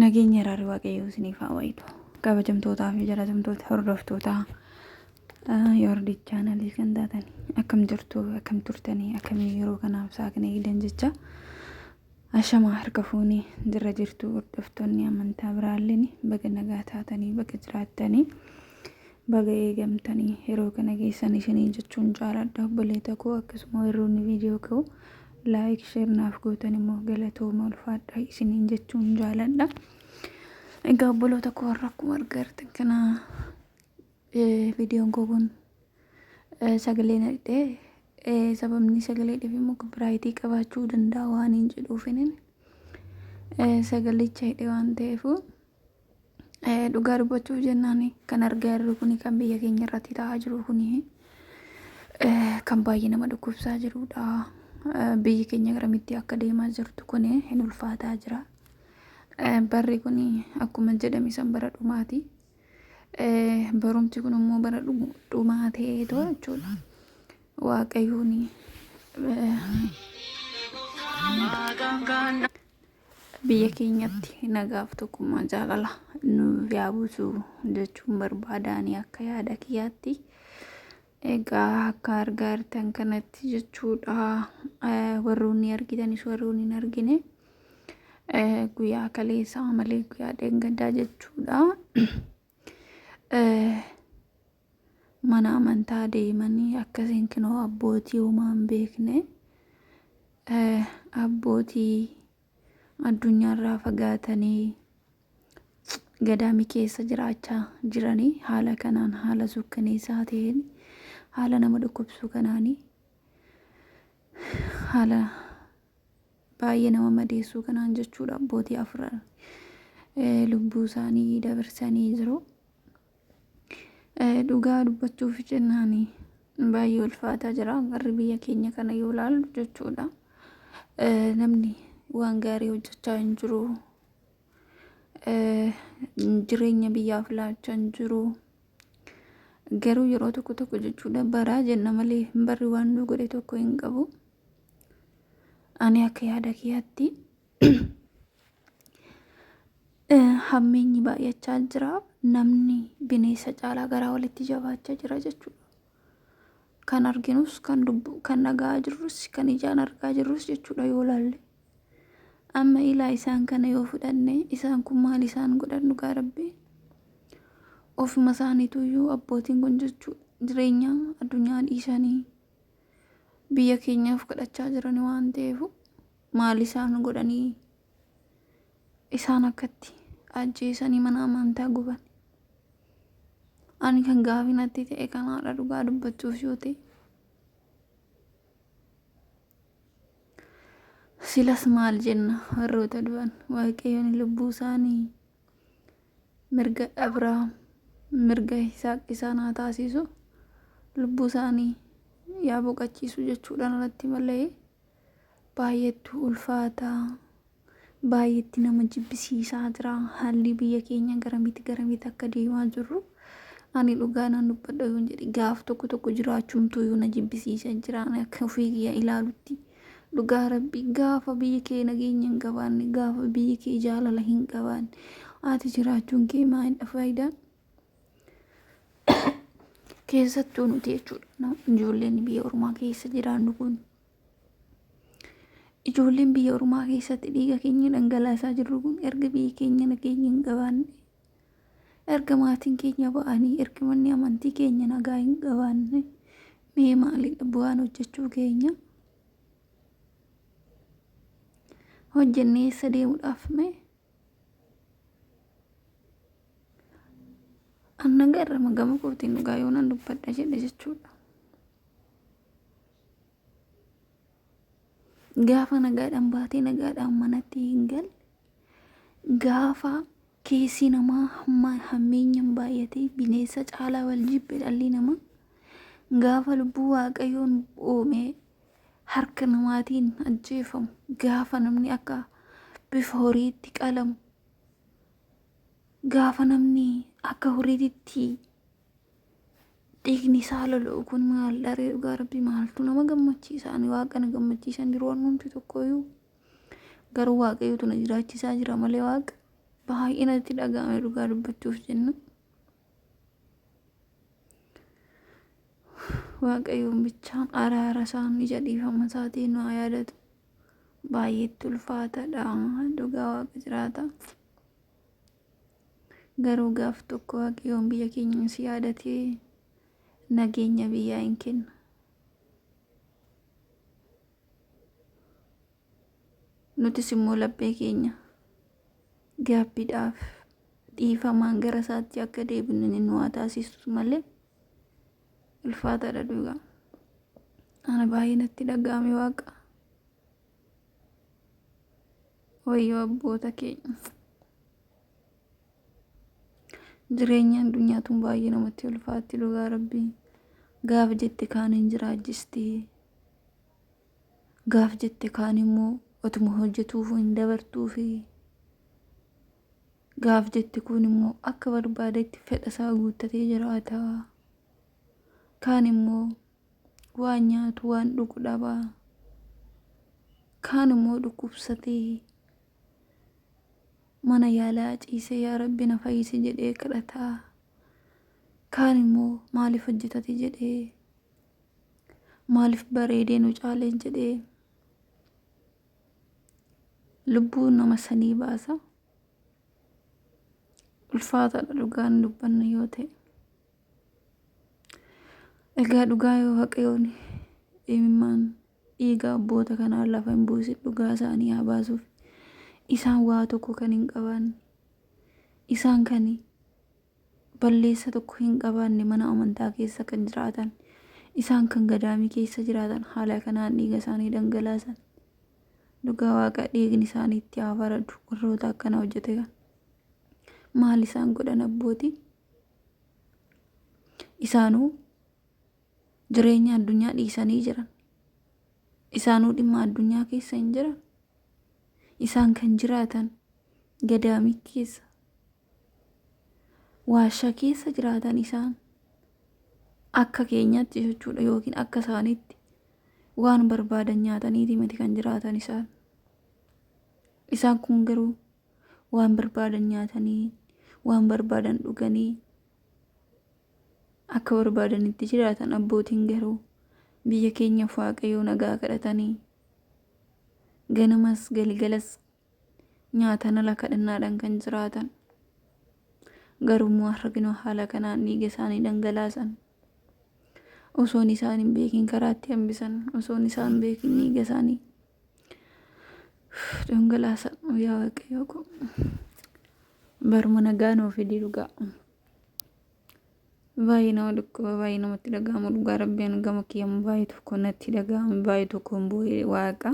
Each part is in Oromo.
Nageenya araarri Waaqayyoo isiniif haa baay'atu. Kabajamtootaa fi jaalatamtoota hordoftootaa Yoordii chaanalii kan taatan akkam jirtu, akkam turtanii, akkamii yeroo kanaaf sa'a kana eegdan jecha ashamaa harka fuunee jirra jirtu. Hordoftoonni amantaa biraalleen baga nagaa taatanii, baga jiraattanii, baga eegamtanii yeroo kana keessan isinii jechuun jaaladha. Obboleeta koo, akkasuma warroonni viidiyoo ka'u like, share naaf gootan immoo galatooma, ulfaadha isiniin jechuun jaaladha. Egaa obboloota koo, warra akkuma argaa jirtan kana viidiyoon koo kun sagalee naqxee, sababni sagalee dhife immoo copyright qabaachuu danda'a waan hin jedhuufinin sagalicha hidhe waan ta'eef. Dhugaa dubbachuuf jennaan, kan argaa jirru kun, kan biyya keenya irratti ta'aa jiru kun, kan baay'ee nama dhukkubsaa jirudha. Biyyi keenya garamitti akka deemaa jirtu kun hin ulfaataa jira. Barri kun akkuma jedhame san bara dhumaati. Barumsi kun immoo bara dhumaa ta'eetoo jechuudha. Waaqayyoon biyya keenyatti nagaaf tokkummaa jaalala nuuf yaa buusu jechuun barbaadaanii akka yaada kiyyaatti. Egaa akka argaa jirtan kanatti jechuudha. Warroonni argitanis warroonni hin argine, guyyaa kaleessaa malee guyyaa dheengaddaa jechuudha. Mana amantaa deemanii akkasiin kinoo abbootii homaa hin beekne, abbootii addunyaarraa fagaatanii gadaamii keessa jiraachaa jiranii, haala kanaan, haala sukkaneessaa ta'een, haala nama dhukkubsuu kanaanii, haala baay'ee nama madeessuu kanaan jechuudha, abbootii afran lubbuu isaanii dabarsanii jiru. Dhugaa dubbachuuf jennaan baay'ee ulfaataa jira warri biyya keenya kana yoo ilaallu jechuudha. Namni waan gaarii hojjechaa hin jiru. Jireenya biyyaaf laachaa hin jiru. Garuu yeroo tokko tokko jechuudha, baraa jenna malee barri waan nu godhe tokko hin qabu. Ani akka yaada kiyyaatti hammeenyi baay'achaa jira. Namni bineensa caalaa garaa walitti jabaachaa jira jechuudha. Kan arginus, kan dubbu, kan dhaga'aa jirrus, kan ijaan argaa jirrus jechuudha yoo ilaalle. Amma ilaa isaan kana yoo fudhanne, isaan kun maal isaan godhan? Dhugaa Rabbii, ofuma isaaniituyyuu abbootiin kun jechuudha jireenya addunyaa dhiisanii biyya keenyaaf kadhachaa jiran waan ta'eef, maal isaan godhanii isaan akkatti ajjeesanii mana amantaa guban? Ani kan gaafii natti ta'e kanaadha, dhugaa dubbachuuf yoo ta'e. Silas maal jenna warroota du'an? Waaqayyoon lubbuu isaanii mirga Abrahaam, mirga Yisaaq isaan haa taasisu, lubbuu isaanii yaa boqachiisu jechuudhaan alatti malee baay'eetu ulfaataa, baay'eetti nama jibbisiisaa jira haalli biyya keenya. Garamitti garamitti akka deemaa jirru ani dhugaa nan dubbadha yoon jedhe, gaaf tokko tokko jiraachuumtuyyuu na jibbisiisa jira akka ofii kiyya ilaalutti. Dhugaa Rabbi, gaafa biyyi kee nageenya hin qabaanne, gaafa biyyi kee jaalala hin qabaanne, ati jiraachuun kee maalidha faayidaan? Keessattuu nuti jechuudha, ijoolleen biyya ormaa keessa jiraannu kun, ijoolleen biyya ormaa keessatti dhiiga keenya dhangalaasaa jirru kun, erga biyyi keenya nageenya hin qabaanne, erga maatiin keenya ba'anii, erga manni amantii keenya nagaa hin qabaanne, mee maalidha bu'aan hojjechuu keenya? Hojjennee eessa deemuudhaaf mee? Anna garrama gama kootiin dhugaa yoo nan dubbadha jedhe jechuudha. Gaafa nagaadhaan baatee nagaadhaan manatti hin galle, gaafa keessi namaa hammeenyaan baay'atee bineensa caalaa wal jibbe dhalli namaa, gaafa lubbuu Waaqayyoon uume harka namaatiin ajjeefamu, gaafa namni akka bifa horiitti qalamu, gaafa namni akka horiitti dhiigni isaa lola'u kun maal dharee? Dhugaa Rabbii, maaltu nama gammachiisa? Ani Waaqa na gammachiisan jiru wanti tokkoyyuu. Garuu Waaqayyotu na jiraachisaa jira malee Waaqa. Baay'ee natti dhaga'ame dhugaa dubbachuuf jenna. Waaqayyoon bichaan araara isaan ija dhiifama isaatiin nu haa yaadatu. Baay'eetti ulfaataadha dhugaa waaqa jiraata. Garuu gaaf tokko Waaqayyoon biyya keenya si yaadatee nageenya biyyaa hin kenna. Nutis immoo laphee keenya gaabbiidhaaf dhiifamaan gara isaatti akka deebinu inni nu haa taasisu malee ulfaataadha dhugaa. Ana baay'ee natti dhaga'ame waaqa. Wayyoo abboota keenya. Jireenya addunyaa tun baay'ee namatti ulfaatti dhugaa rabbii. Gaaf jette kaan hin jiraachisti. Gaaf jette kaan immoo otuma hojjetuufuu hin dabartuufi. Gaaf jette kun immoo akka barbaadetti fedha isaa guuttatee jiraata. Kaan immoo waan nyaatu waan dhugu dhaba. Kaan immoo dhukkubsatee mana yaalaa ciisee yaa rabbi na fayyisi jedhee kadhata. Kaan immoo maaliif hojjetate jedhee maaliif bareedee nu caaleen jedhee lubbuu nama sanii baasa. Ulfaataadha dhugaan dubbanna yoo ta'e. Egaa dhugaa yoo Waaqayyoon imimmaan dhiiga abboota kanaa lafa hin buusin dhugaa isaanii haa baasuuf. Isaan waa tokko kan hin qabaanne, isaan kan balleessa tokko hin qabaanne mana amantaa keessa kan jiraatan, isaan kan gadaamii keessa jiraatan haala kanaan dhiiga isaanii dhangalaasan. Dhugaa Waaqa dhiigni isaanii itti haa faradu warroota akkana hojjete kan. Maal isaan godhan abbootii? Isaanuu jireenya addunyaa dhiisanii jiran. Isaanuu dhimma addunyaa keessa hin jiran. Isaan kan jiraatan gadaamii keessa. Waashaa keessa jiraatan isaan akka keenyaatti jechuudha yookiin akka isaaniitti waan barbaadan nyaataniiti miti kan jiraatan isaan. Isaan kun garuu waan barbaadan nyaatanii, waan barbaadan dhuganii akka barbaadanitti jiraatan abbootiin garuu biyya keenyaaf Waaqayyoo nagaa kadhatanii ganamas galgalas nyaatan ala kadhannaadhaan kan jiraatan. Garuu immoo har'a kinoo haala kanaan dhiiga isaanii dhangalaasan. Osoon isaan hin beekin karaatti hambisan. Osoon isaan hin beekin dhiiga isaanii dhangalaasan. Yaa Waaqayyo koo. Baruma nagaa nuu fidi dhugaa. Baay'ee nama dhukkuba baay'ee namatti dhaga'ama dhugaa rabbi ani gama kiyyan baay'ee tokko natti dhaga'ama baay'ee tokkoon boo'ee waaqa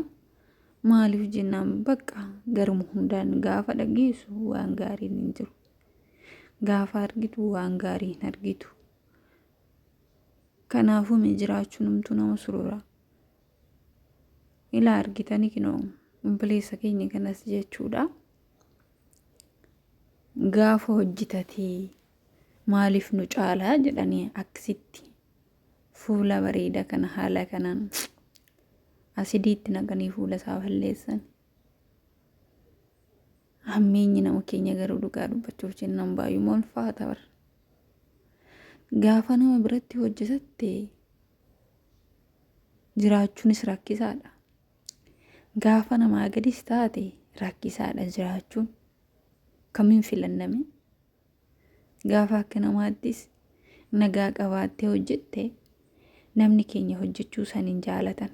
maaliif jennaan bakka garuma hundaan gaafa dhageessu waan gaariin hin jiru gaafa argitu waan gaarii hin argitu kanaafuu mee jiraachuun humtuu nama surura ilaa argitanii kinoo obboleessa keenya kanas jechuudha gaafa hojjetatee maaliif nu caalaa jedhanii akkasitti fuula bareeda kana haala kanaan asidiitti naqanii fuula isaa balleessan. Hammeenyi nama keenya garuu dhugaa dubbachuuf jennaan baay'uma ulfaata bara. Gaafa nama biratti hojjetatte jiraachuunis rakkisaadha. Gaafa namaa gadis taate rakkisaadha jiraachuun. Kamiin filanname? Gaafa akka namaattis nagaa qabaattee hojjette namni keenya hojjechuu san hin jaalatan.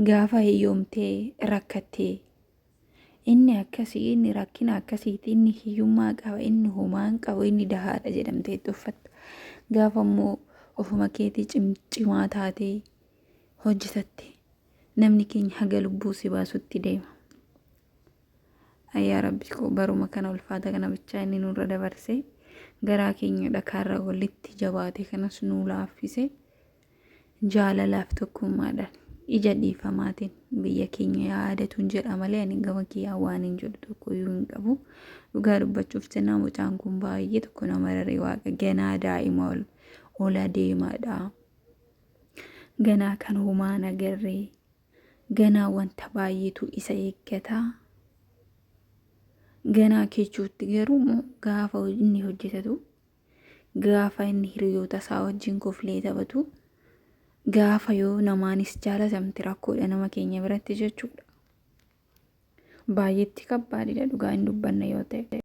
Gaafa hiyyoomtee rakkattee inni akkasii inni rakkina akkasiiti inni hiyyummaa qaba inni homaa hin qabu inni dahaadha jedhamtee itti uffatta. Gaafa immoo ofuma keetii cimaa taatee hojjetatte namni keenya haga lubbuu si baasutti deema. Yaa Rabbi koo baruma kana ulfaata kana bichaa inni nurra dabarse garaa keenya dhakaarra walitti jabaate kanas nuu laaffise jaalalaaf tokkummaadhaan ija dhiifamaatiin biyya keenya yaadatuun jedha malee ani gama kiyyaa waan hin jedhu tokko iyyuu hin qabu. Dhugaa dubbachuuf jennaan mucaan kun baay'ee tokko nama raree waaqa ganaa daa'ima ol ola deemaadha. Ganaa kan homaa hin agarre. Ganaa wanta baay'eetu isa eeggata. Ganaa kechuutti garuu immoo gaafa inni hojjetatu, gaafa inni hiriyoota isaa wajjin koflee taphatu, gaafa yoo namaanis jaalatamte rakkoodha nama keenya biratti jechuudha. Baay'eetti kabbaadidha dhugaa hin dubbanna yoo ta'e.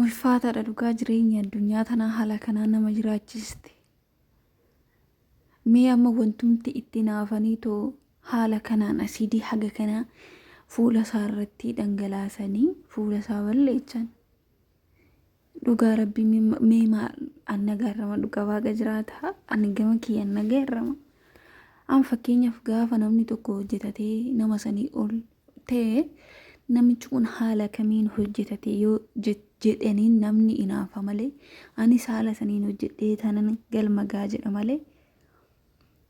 Ulfaataadha dhugaa jireenya addunyaa tanaa haala kanaa nama jiraachisti. Mee amma wantumti itti naafanii too haala kanaan asiidii haga kanaa fuula isaa irratti dhangalaasanii fuula isaa balleechan. Dhugaa rabbii mee maal anna gaarrama dhugaa waaqa jiraata ani gama kiyya anna gaarrama. An fakkeenyaaf gaafa namni tokko hojjetatee nama sanii ol ta'e namichi kun haala kamiin hojjetate yoo jedhaniin namni inaafa malee anis haala saniin hojjedhee tanan galma gaa jedha malee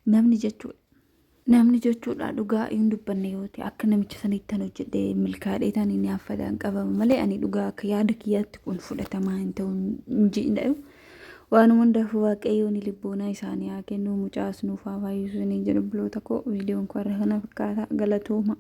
namni jechuudha. Namni jechuudha dhugaa hin dubbanne yoo ta'e akka namicha sanitti tan hojjedhee milkaadhee tan inni affataan qabama malee ani dhugaa akka yaada kiyyaatti kun fudhatamaa hin ta'u hin jedhu. Waanuma hundaafuu Waaqayyoon libboonaa isaanii haa kennu, mucaas nuuf haa baay'isu isiniin jedhu obboloota koo. Viidiyoon koo har'a kana fakkaata, galatooma.